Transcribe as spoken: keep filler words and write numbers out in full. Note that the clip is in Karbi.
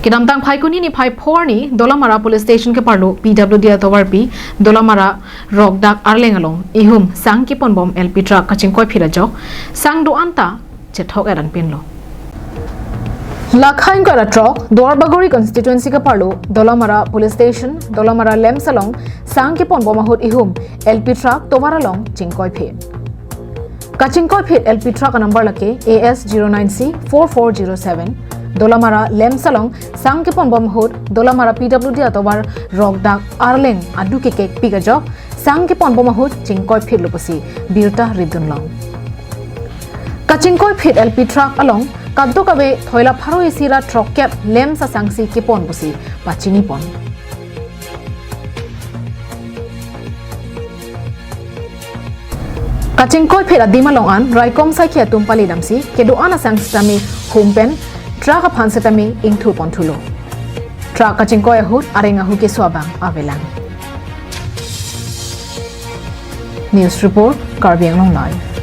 Kedamtang Phaikuni niphai pho arni Dolamara Police Station keparlo P W D atovarpi Dolamara Rokdak Arleng along ihum sang keponbom L P truck kachingkoiphit ajok sang do-an ta chethok-et anpinlo. Lakha ingkoi ra throk Duarbagori constituency keparlo Dolamara Police Station, Dolamara LAMPS along sang keponbom ahut ihum L P truck tovar along chingkoiphit. Kachingkoiphit L P truck anumber lake A S zero nine C four four zero seven. Dolamara LAMPS along sang keponbom ahut Dolamara P W D atovar Rokdak Arleng adu kekekpik ajok sang keponbom ahut chingkoiphitlo pusi birta ridunlong. Kachingkoiphit L P truck along kadokave thoila pharo isi ra throkkep LAMPS asangsi kepon pusi pachinipon. Kachingkoiphit adim along an raikom saikhi atum pali damsi kedo-an asang sitame hum pen truck aphan sitame ingthurponthulo. Truck kachingkoi ahut areng ahu keso abang avelang. News report, Karbi Anglong Live.